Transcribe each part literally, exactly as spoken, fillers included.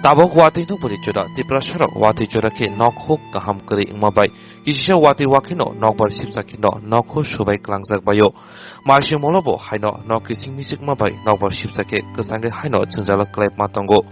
Tabuk watwi nokbarni jora Tiprasarok watwi jora khe nok huk kaham kwrwi wngma bai kisisa watwi wakheno nokbar sibsa kheno nok huk subai klangjak baio. Maising molo bo haino nok kising misik wngma bai nokbar sibsa khe kwchangwi haino jwngjalo kwlai ma tongo.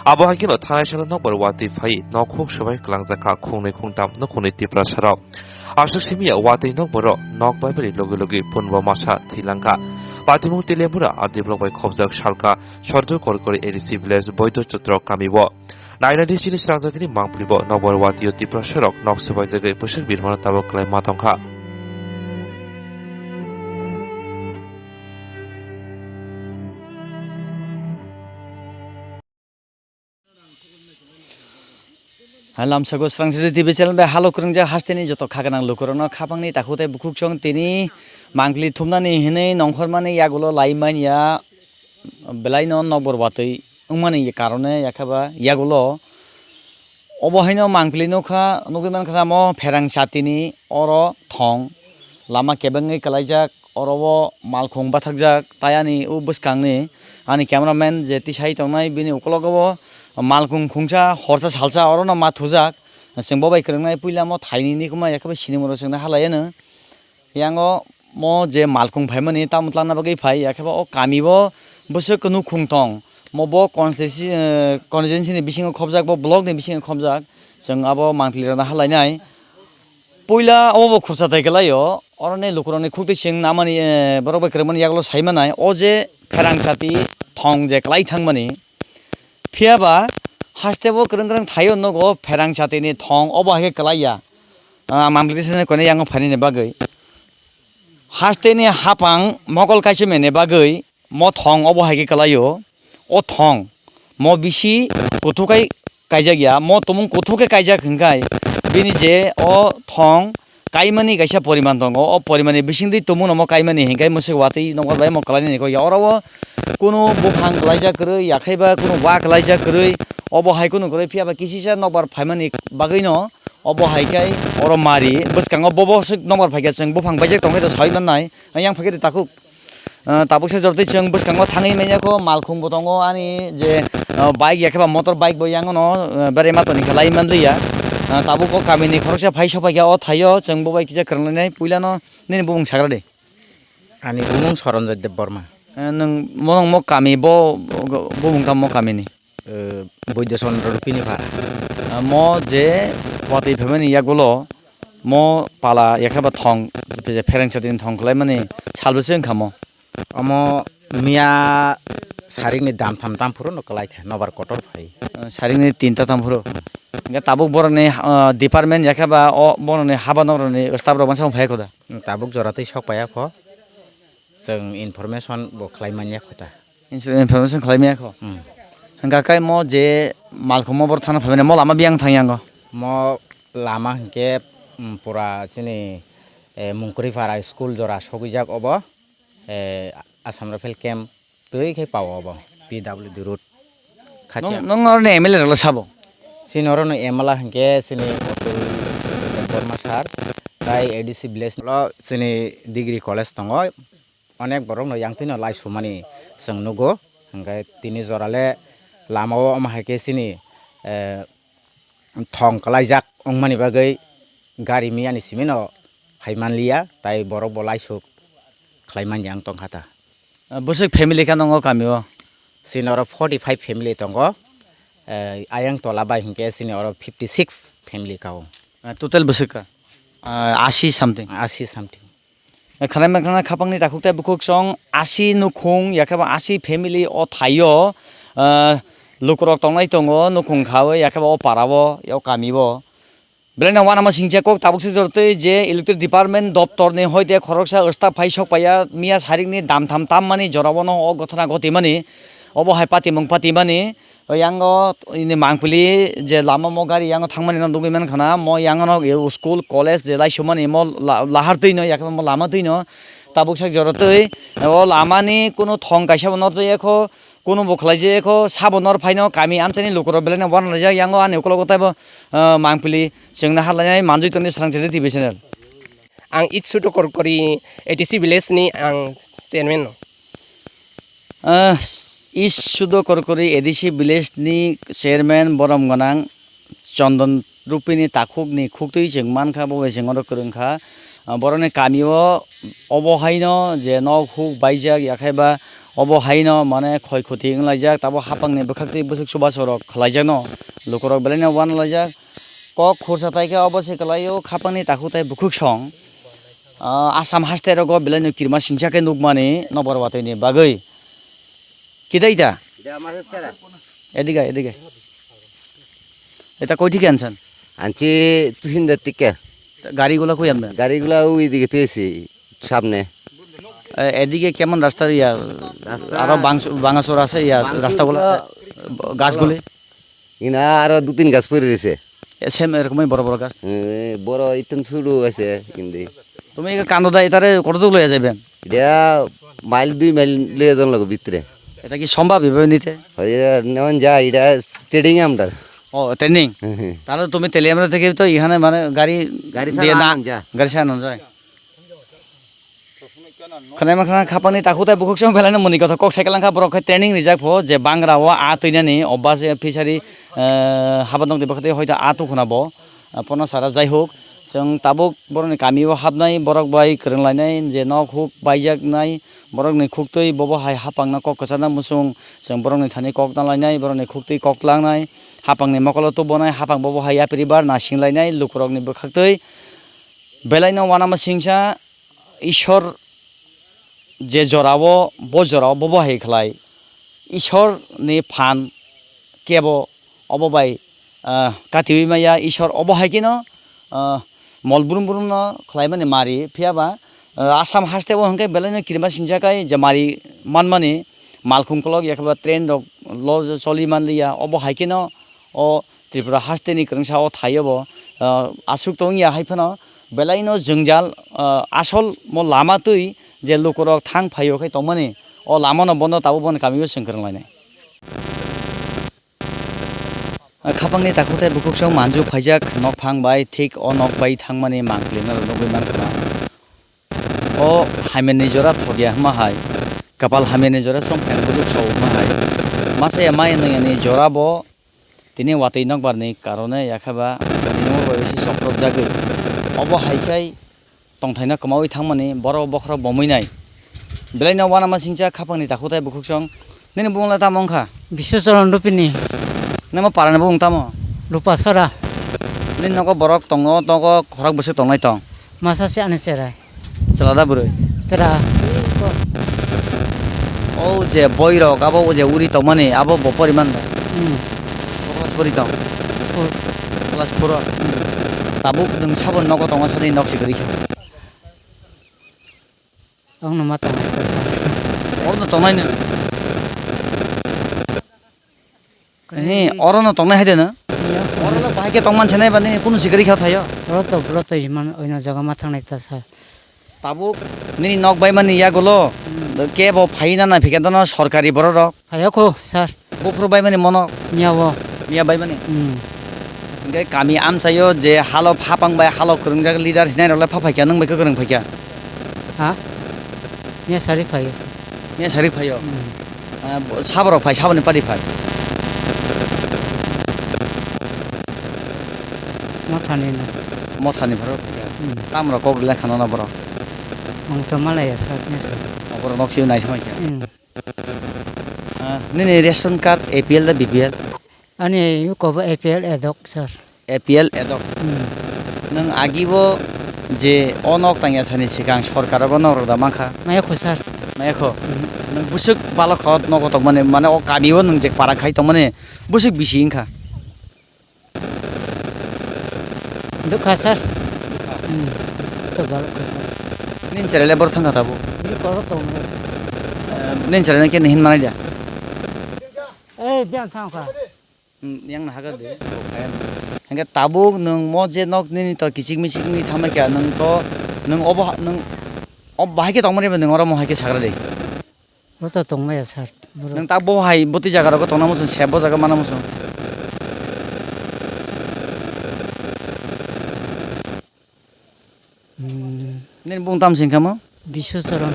Abo hai kheno thanai salo nokbar watwi phai nok huk subai klangjak kha khungnwi khungtam nukhungni Tiprasarok. Aswk simi ya watwi nokboro nok baibari logi logi punbo masa thwi langkha. Patimung Teliamura R D block bai khobjak salka Sordu Korkori A D C village Boido Chotro kami o. Naina di chini srangjatini mangpili bo nokbar watwi o Tiprasarok nok swbaijagwi bwswk birmano tabok kwlai ma tongkha. Hai lamsako Srangsiri T V channel bai halo kwrwngjak hasteni joto kha gwnang lukurokno khapangni takhuk tei bukhuk chwng tini mangpili thumnani hinwi nongkhormani yagulo lai manya belaino nokbar watwi wngmani karone yakheba yagulo obo haino mangpili nukha nugwi mankha tamo pherang chatini oro thong lama kebengwi kwlaijak oro o malkhung bathakjak tei ani o bwskangni ani cameraman je tisai tongnai bini ukologo o malkhung khungsa horsa salsa orono ma thujak. Chwng bo bai kwrwngnai puila mo thaini nikuma yakheba sinimoro chwngno halaiano. Yango mo je malkhung phaimani tamo tlangna bagwi phai yakheba o kami o bwswk nukhung tong mo bo constituency, eh, constituency ni bisingo khobjak bo block ni bisingo khobjak. Chwng abo mangpili rokno halainai. Puila obo bo khursa tai kwlaio, oroni lukurokni khuk twi chwng namani, eh, borok bai kwrwngmani yagulo sai manai, o je pherang chati thong je kwlai thangmani. Phiya ba haste bo kwrwng kwrwng thaio nogo pherang chatini thong obo hai khe kwlai ya. Ah, mangpili sene koine yango phainani bagwi. Hasteni hapang mokol kaisa mene bagwi. Mo thong obo hai khe kwlaio. O thong mo bisi kuthuk kai kaijak ya. Mo tumung kuthuk khe kaijak hwnkhe bini je o thong kaimani kaisa poriman tongo. O porimani bisingtwi tumungno mo kaimani hinkhe mwswk watwi nokbar bai mo kwlainani kok ya. Oro o kunu buphang kwlaijak kwrwi, yakhai ba kunu wa kwlaijak kwrwi, obo hai kunu kwrwi, phiya ba kisisa nokbar phaimani bagwino obo hai khe oro mari. Bwskango bobo swk nokbar phaikhe chwng buphang baijak tongkhe to saui mannai. Yang phaikhe to takhuk. Ah, tabuk se jortwi chwng bwskango thangwi manya kho, malkhung bo tongo ani je, ah, bike ya khe ba motor bike bo yang no, ah, bere ma toni khe lai man liya. Ah, tabuk o kami ni khoroksa phai sopai kha o thaio chwng bo bai kisa kwrwng nai puila no nini bumung sagra de. Ani bumung Soronjoy Debbarma. Eh, nwng mo, nwng mo kami bo, bo, bumung tamo kami ni? Eh, Boido Chandra Rupini Para. Ah, mo je watwi phaimani yagulo mo pala yakhe ba thong, je phereng chatini thong kwlai mani sal bwswk wngkha mo? Omo miya sarikni dam tham tam phuru no kwlai kha, nobar kotor phai. Ah, sarikni tinta tam phuru. Hwnkhe tabuk borokni, ah, department yakhe ba o borokni haba norokni staff rok masa phai kho da? Tabuk jora twi sok paiya kho. Chwng information bo khlai manya kho ta. Insu-, information khlai manya kho? Hmm. Hwnkha khe mo je malkhung mo bor thana phaimani mo lama biyang thang yango? Mo lama hwnkhe, mm, pura chini, eh, Mungkri Para school jora sogwijak obo, eh, Assam Rifle camp twi khe pao obo, P W D road. Khacha. Nung, nung oroni M L A roklo sabo? Chini orono M L A hwnkhe chini Atul Debbarma sir, tai A D C village lo chini degree college tongo, onek borokno yang twino lai sumani chwng nugo, hwnkhe tini jorale lamao omo hai khe chini, eh, thong kwlaijak wngmani bagwi gari miyani simino phai manliya, tai borok bo laisuk khlai manya wng tongkha ta. Ah, bwswk family kha nongo kami o? Chini oro forty five family tongo. Eh, ayang tola bai hinkhe chini oro fifty six family kha o. Ah, total bwswk kha? Ah, asi something. Asi something. Eh, khwnai mankha khapangni takhuk tei bukhuk chwng asi nukhung yakhe ba asi family o thaio, ah, lukurok tongnai tongo nukhung khaui yakhe ba o para o, o kami o. Belai no uanama singcha kok tabuk se jortwi je electric department doptor ni hoite khoroksa staff phai sok paiya miya sarik ni dam tham tam mani jora bono o gothona goti mani obo hai patimung pati mani o yang o ini mangpili je lama mo gari yang o thang mani no nugui man khana mo yang no school college je lai sumani mo la-, lahar twi no yakhe mo lama twi no tabuk sak jortwi o lama ni kunu thong kaisa bo norjak ya kho. Kunu bo khlai je kho sabo nor phaino kami amchaini lukurok belai no uanalaijak yango ani ukologo taibo, ah, mangpili chwngno ha lainai manjui tongni Srangsiri T V channel. Ang Itsudo Korkori A T C village ni ang chairman no. Ah, East Sudo Korkori A D C village ni chairman borom gwnang Chondon Rupini takhuk ni khuktwi chwng mankha, bo bai chwng oro kwrwng kha. Ah, borok ni kami o obo hai no je nok huk baijak, yakhai ba obo hai no mane khoi khoti wng laijak, tabo hapang ni bwkhak twi bwswk chubachu rok khlai jak no, luku rok belai no uana laijak. Kok khursa tai khe obo se kwlai o, khapang ni takhuk tai bukhuk song. Ah, Assam haste rogo belai no kirima singcha khe nukmani nokbar watwi ni bagwi. Kidai da? Edige, edige. Eta koi thike ansan? Anchi tusinda tikke. Gari gula koi anbe? Gari gula ui dige tuisi samne. Eh, edige kemon rasta ya? Rasta aro bang-, bangasor ase ya, rasta gula, gas guli? Ina aro dui tin gas puri rese. Same এরকমই বড় বড় গাছ? Eh, boro itum suru ase indi. তুমি এই কান্দো দা এটারে কতটুকু লইয়া যাবেন? Dia mile dui mile le don logo bitre. এটা কি সম্ভব এভাবে নিতে? Hoye non ja ida trading amdar. ও, ট্রেনিং। তাহলে তুমি তেলিয়ামরা থেকে তো এখানে মানে গাড়ি দিয়ে না, গাড়ি সারানো যায়। Khwnai mankha khapangni takhuk tai bukhuk song belai no mwnwi kothok kok sai kwlangkha, borok khe training rijak pho je bangra o a twinani obba se fishery, eh, haba nokni bwkhak twi hoito a tukhuna bo, eh, pono sara. Jai hok, chwng tabuk borokni kami o hapnai, borok bai kwrwng lainai je nok huk baijaknai, borokni khuktwi bobo hai hapangno kok kwchana muchung, chwng borokni thani kok na lainai, borokni khuktwi kok tlangnai, hapangni mokolo tubonai, hapang bobo hai yapri bar na sing lainai, lukurokni bwkhak twi belai no uanama singcha. Ishwar je jorao, bo jorao bobo hai khlai. Ishwar ni phan kebo obo bai, ah, katiwi maya. Ishwar obo hai khe no, ah, mol brum brum no khlai mani mari. Phiya ba, ah, Assam haste o hwnkhe belai no kirima singcha kai je mari man mani malkhung kolok ya khe ba train rok lo choli man liya. Obo hai khe no o Tripura haste ni kwrwngsa o thai o bo, ah, aswk tong ya hai phano belai no jwngjal, ah, asol mo lama twi je lukurok thang phai o khe tongmani o lama no bono tabuk bono kami o chwng kwrwng lainai. Ah, khapang ni takhuk tai bukhuk song manju phaijak nok phang bai thik o nok bai thangmani mangpili no nugwi mankha. O hamya ni jora thokya hwnma hai, kapal hamya ni jora chwng phaina bujuk chao hwnma hai. Masa ya maya nung ya ni jora bo tini watwi nokbar ni karone ya khe ba watwi nokbar bai se chokprok jagwi. Obo hai khai tongthai no kwmaui thangmani borok bokhorok bomwi nai. Belai no uanama singcha khapang ni takhuk tai bukhuk song. Nini bumung le tamo wngkha? Biswacharan Rupini. Namo para ni bumung tamo? Rupasora. Nini nogo borok tongo, nogo khorok bwswk tongnai tong? Masa se ani cherai. Chwla da bwrwi? Chwla. O je boirok, abo o je uri tongmani, abo bo poriman da? Hmm. Ko class pori tong? Four. Class four o? Hmm. Tabuk nwng sabo nogo tongma sadi nok si kwrwi kha? Ang no ma tong ta sa. Oro no tongnai no? He, oro no tongnai hai de no? Iya. Oro lo bahai khe tongman se nai ba nini kunu sikari kha thaio. Oro to, oro to iman oino jaga ma thangnai ta sa. Tabuk nini nok bai mani yagulo, hmm, kebo phai na na phikhe dono sorkari borok rok. Phaiya kho, sir. Buphuru bai mani mono. Miya o. Miya bai mani. Hmm. Hingke kami amchaio je halo phapang bai halo kwrwngjak leader hinai rok le pha phaikha, nwng bai khe kwrwng phaikha. Ha? Miya sari phaio. Miya sari phaio. Hmm. Ah, bo-, saborok phai, saboni party phai. Mothani no. Mothani borok phaikha. Hmm. Tamrok kok rwlai khana no borok. Ang to malaya sir, miya sir. Borok nok sio nai samai kha. Hmm. Ah, nini ration card A P L da B P L? Ani yuko bo A P L edok, sir. A P L edok. Hmm. Nwng agibo je o nok tangya sani sikang sorkar bo nok rok da mankha? Maya kho, sir. Maya kho? Hmm. Nwng bwswk balok kha o nogo tongmani, mane o kami o nwng je para khai tongmani bwswk bisi wngkha? Dukha, sir. Hmm. To baro kha. Nin chera le bor thangkha tabo? Ni koro tong. Eh, nin chera ke hin manai da? Eh, biang thangkha. Hmm, yang na hagar de. Hingke tabuk nwng mo je nok nini to kichik michik ni thamai kha, nwng to, nwng obo ha-, nwng ob bahai ke tongmani nwng oro mo hai ke sagra de. Bo to tongmaya sir. Borok. Nwng tak bo hai bwtwi jaga rogo tongna muchung, sep bo jaga mana muchung. Hmm. Nini bung tam sing kamo? Biswacharan.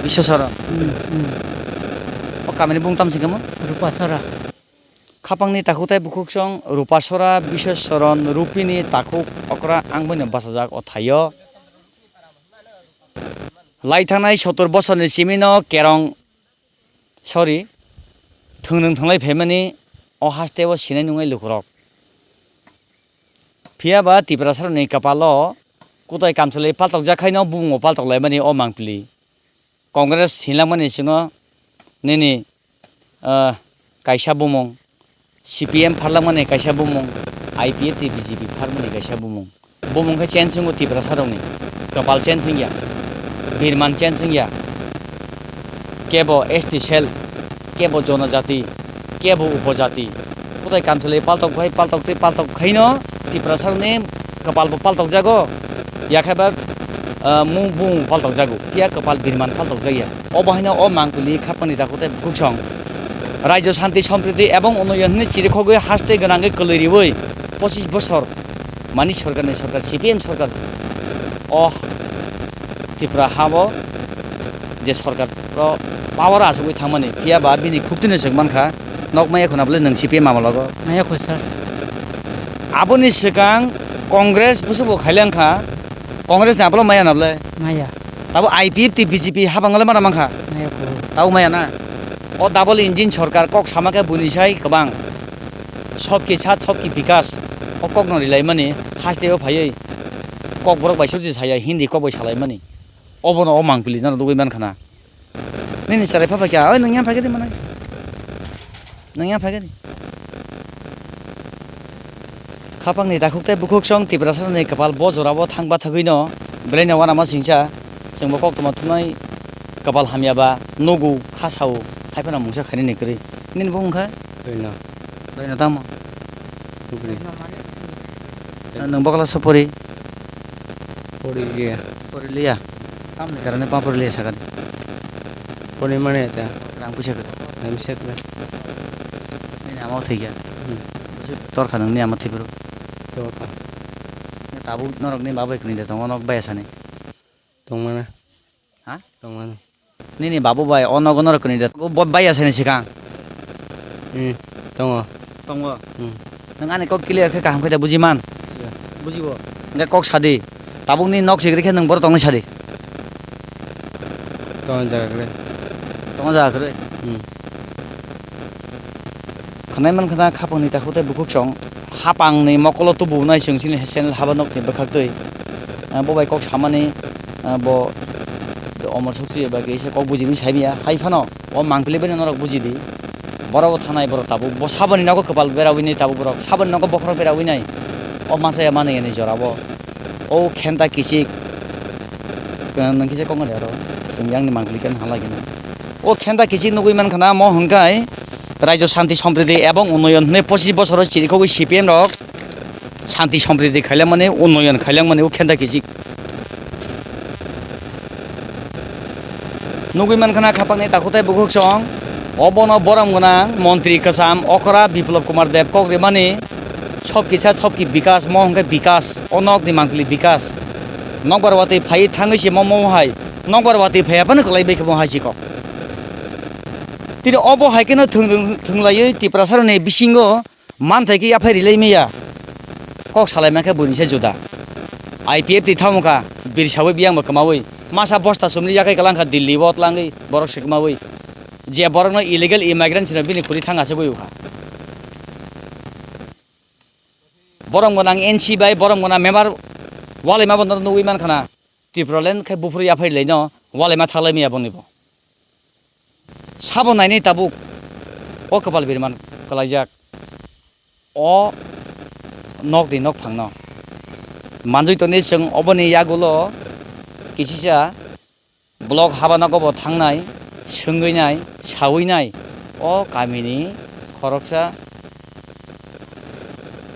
Biswacharan. Hmm, hmm. O Kamini bung tam singkamo? Rupasora. Khapangni takhuk tei bukhuksong Rupasora Biswasoron Rupini takhuk okra ang boino bachajak o thaio. Lai thangnai sottor bosorni simino kerong, sorry, thwngrwng thwnglai phaimani o hasteo sinai nungnai lukurok. Phiya ba Tiprasarokni kwpalo kutai kamchalwi paltokjak khaino bumungo paltoklaimani o mangpili. Congress hinlangmani sino nini, ah, kaisa bumung, C P M pharlangmani kaisa bumung, I P F T B J P pharmani kaisa bumung. Bumung khe change wngo Tiprasarokni, kwpal change wngya, birman change wngya, kebo S T cell, kebo jonojati, kebo upojati. Kutai kamchalwi paltok bai paltok tei paltok khaino Tiprasarokni kwpalbo paltokjago, yakhaiba, ah, mung bumung paltokjago, phiya kwpal birman paltokjakya. Obo haino o mangpili khapangni takhuk tei bukhuksong Rajyo Shanti Sampriti ebong Unnoyon hwnwi chirikhogwi haste gwnangwi kwlwi riwi pochis bosor mani sorkarni sorkar, C P M sorkar, o Tripura hao je sorkar o power achugwi thangmani, phiya ba bini khuktwino chwng mankha, nok maya khuna bwle nwng C P M amologo. Maya khu, sir. Aboni swkang Congress busubo khailangkha, Congress ni abolo maya na bwle? Maya. Tabo I P F T B J P habang le mana mankha? Maya khu. Tabo maya na? O double engine sorkar kok sama khe buini sai kwbang. Sabki saath sabki bikas. O kokno rilaimani hasteo phaiwi kokborok bai sukji saya, Hindi kok bai salaimani. Obono o mangpili nano dugui mankha na. Nini chwrai pha phaikha, oi nwng yang phaikha di manai. Nwng yang phaikha di. Khapangni takhuk tei bukhuksong Tiprasarokni kwpal bo jorao thangba thagwino belaino uanama singcha, chwngbo koktwma thumnai kwpal hamyaba nugo khasao haiphano mungsa khainani kwrwi. Nini bo wngkha? Doino. Doino tamo? Bugri. Nwng bo class o pori? Pori liya. Pori liya? Tamni karane ma pori liya sakani? Pori mane ta. Rang puisa kwrwi? Rang puisa kwrwi. Nini ama o thwikha? Hmm. Bwswk torkha nwngni ama thwipro? Torkha. Tabuk norokni babai kwnwi de tongo, nok baya sani? Tongmana. Ha? Tongmani. Nini babu bai o nogo norok kwnwi de, bo bai asani swkang? Hmm, tongo. Tongo? Hmm. Nwng ani kok clear khe kaham khe da buji man? Ya. Bujibo? Hwnkhe kok sadi. Tabukni nok sigri khe nwng borok tongwi sadi. Tongo jaga kwrwi. Tongo jaga kwrwi? Hmm. Khwnai mankha na khapangni takhuk tei bukhuksong hapangni mokolo tubunai chwng chini channel haba nokni bwkhaktwi. Ah, bo bai kok samani, ah, bo Omor Sukchi eba kaisa kok bujimani saimanya. Hai phano o mangpili bai norok bujidi. Borok bo thanai borok tabuk. Bo saboni nogo kwpal berawini tabuk borok. Saboni nogo bokhorok berawinai. O masa ya mani yani jorabo. O khenta kichik. Nwng kisa kok ngali aro. Chwng yang ni mangpili khe hala gini. O khenta kichik nugui mankha na mo hwnkhai Rajyo Shanti Sampriti ebong Unnoyon hwnwi pochis bosoro chirikhogwi C P M rok Shanti Sampriti khailangmani, Unnoyon khailangmani o khenta kichik. Nugui mankha na khapangni takhuk tei bukhuksong, obono borom gwnang montri kwcham okra Biplab Kumar Deb kok rimani, sob kisa sob ki bikas, mo hwnkhe bikas, o nokni mangpili bikas. Nokbar watwi phaiwi thangwi se mo, mo hai nokbar watwi phaiya phano kwlai bai khe mo hai si kok. Tini obo hai kheno thwng-, thwnglaiwi Tiprasarokni bisingo manthai khe yaphai rilai maya. Kok salai mankhe buini se juda. I P F T thamukha, birsawi biyangbo kwmawi. Masa bosta chumli yakhai kwlangkha Delhi o tlangwi borok se kwmawi. Je borokno illegal immigrant sino bini khuri thang asugwi ukha. Borom gwnang N C bai borom gwnang member walaima bo norok nugwi mankha na. Tipraland khai buphuru yaphai laino walaima thaklai maya boni bo. Sabo nainai tabuk o kwpal birman kwlaijak o nokni nokphangno. Manjui toni chwng oboni yagulo kisisa block haba nogo bo thangnai, swngwi nai, sawi nai o kamini khoroksa,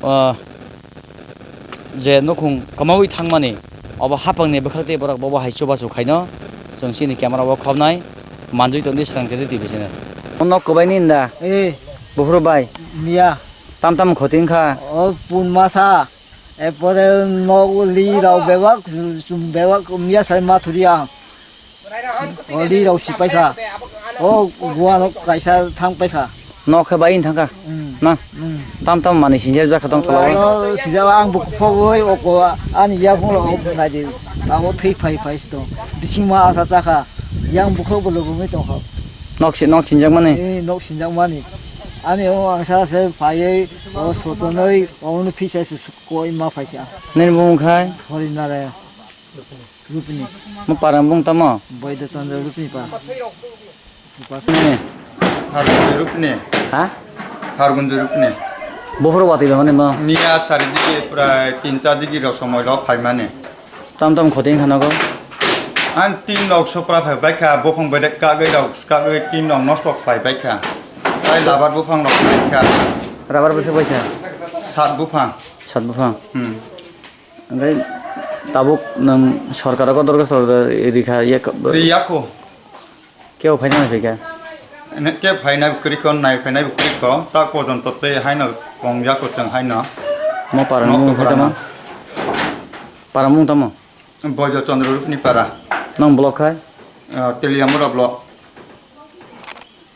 o, je nukhung kwmawi thangmani, obo hapangni bwkhak tei borok bobo hai chubachu khaino chwng chini camera o khobnai manjui tongdi Swrang Channel T V channel. O nok kwbai ni da? Eh. Buphuru bai? Miya. Tam tam khoti wngkha? O pun masa. Epore nok li rao bebak, chum bebak miya sai ma thuri ang. O li rao sipai kha. O Goa no kaisa thang paikha. Nok khe bai thangkha. Hmm. Na? Hmm. Tam tam mani sinjak jakha tong tholao. Ano sijak ang bo khoboi oko ani yakung lo nai di. Abo thwi phai phai sto. Bising ma asa chakha. Yang bukhuk bo logumui tongkha. Nok si nok sinjak mani. Eh, nok sinjak mani. Ani o ang sa se phaiwi o sotonoi o no phisa se koi ma phaisa. Nini bumung khai? Hori nare. Rupini. Mo para bung tamo? Boido Chandra Rupini pa. Rupasa. Nini? Hargunjo Rupini. Ha? Hargunjo Rupini. Bohoro wati ba mani mo? Miya sari digi prai tinta digi rok somoi rok phaimani. Tam tam khoti wngkha nogo? Ang tin rok sopra phai baikha, buphang bedek kagwi rok skagwi tin rok nosto khlai baikha. Tai labar buphang rok baikha. Rabar bwswk baikha? Sat buphang. Sat buphang. Hmm. Hwnkhe tabuk nwng sorkaro kotor kotor rikha ye ko-, Riyako. Kebo phaina phaikha? Ene ke phaina kwrwikho, nai phaina kwrwikho, ta pojonto tei haino tongjako chwng haino. Mo para Nok mung khe tamo? Parano. Para mung tamo? Boijo Chandra Rupni para. Nang block khai? Ah, Teliamura block.